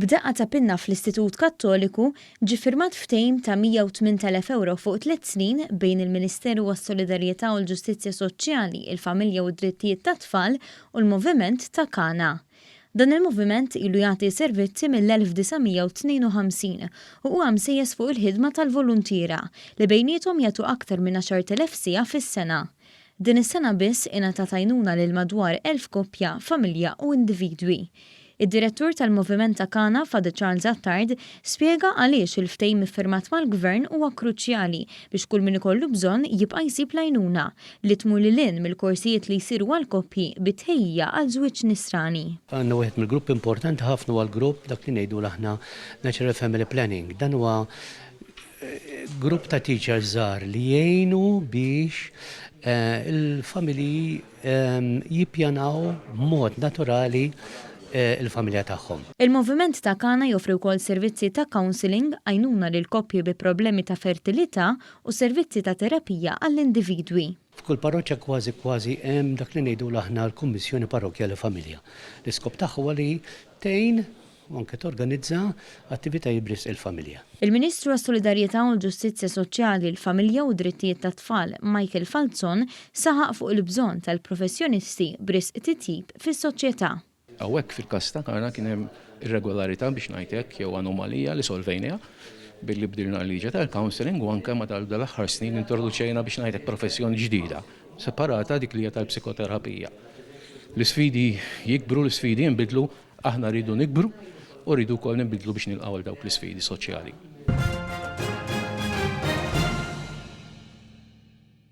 B'daqqa ta' pinna fl-Istitut Kattoliku ġie ffirmat ftehim ta' 108,000 ewro fuq tliet snin bejn il-Ministeru għas-Solidarjetà u l-Ġustizzja Soċjali, il-Familja u d-Drittijiet tat-Tfal u l-Moviment ta' Kana. Dan il-moviment ilu jagħti servizzi mill-1952 u huwa msejjes fuq il-ħidma tal-voluntiera li bejniethom jagħtu aktar minn 10,000 siegħa fis-sena. Din is-sena biss ingħatat għajnuna lil madwar 1,000 koppja, familja u individwi. Id-Direttur tal-Moviment ta' Kana, Father Charles Attard, spjega għaliex il-ftehim iffirmat mal-Gvern huwa kruċjali biex kull min ikollu bżonn jibqa' jsib l-għajnuna, li tmur lil hinn mill-korsijiet li jsiru għall-koppji bi tħejjija għal żwieġ Nisrani. Għandna wieħed mill-gruppi importanti ħafna huwa l-grupp dak li ngħidulu aħna Natural Family Planning. Dan huwa grupp ta' teachers żgħar li jgħinu biex il-familji jippjanaw b'mod naturali l-familja tagħhom. Il-Moviment ta' Kana joffri wkoll servizzi ta' counselling, għajnuna lil koppji bi problemi ta' fertilità u servizzi ta' terapija għall-individwi. F'kull parroċċa kważi kważi hemm dak li ngħidulu aħna l-Kummissjoni Parrokkjali Familja. L-iskop tagħha huwa li tgħin u anke torganizza attivitajiet b'risq il-familja. Il-Ministru għas-Solidarjetà u l-Ġustizzja Soċjali, il-Familja u d-Drittijiet tat-Tfal, Michael Falzon, saħaq fuq il-bżonn tal-professjonisti b'risq titjib fis-soċjetà. Hawnhekk fil-każ ta' Kana kien hemm irregolarità biex ngħid hekk jew anomalija li solvejniha billi bdilna l-liġi tal-counselling u anke matul dal-aħħar snin introduċejna biex ngħid hekk professjoni ġdida separata dik li hija tal-psikoterapija. L-isfidi jikbru, l-isfidi jinbidlu, Aħna rridu nikbru u rridu wkoll ninbidlu biex nilqgħu għal dawk l-isfidi soċjali.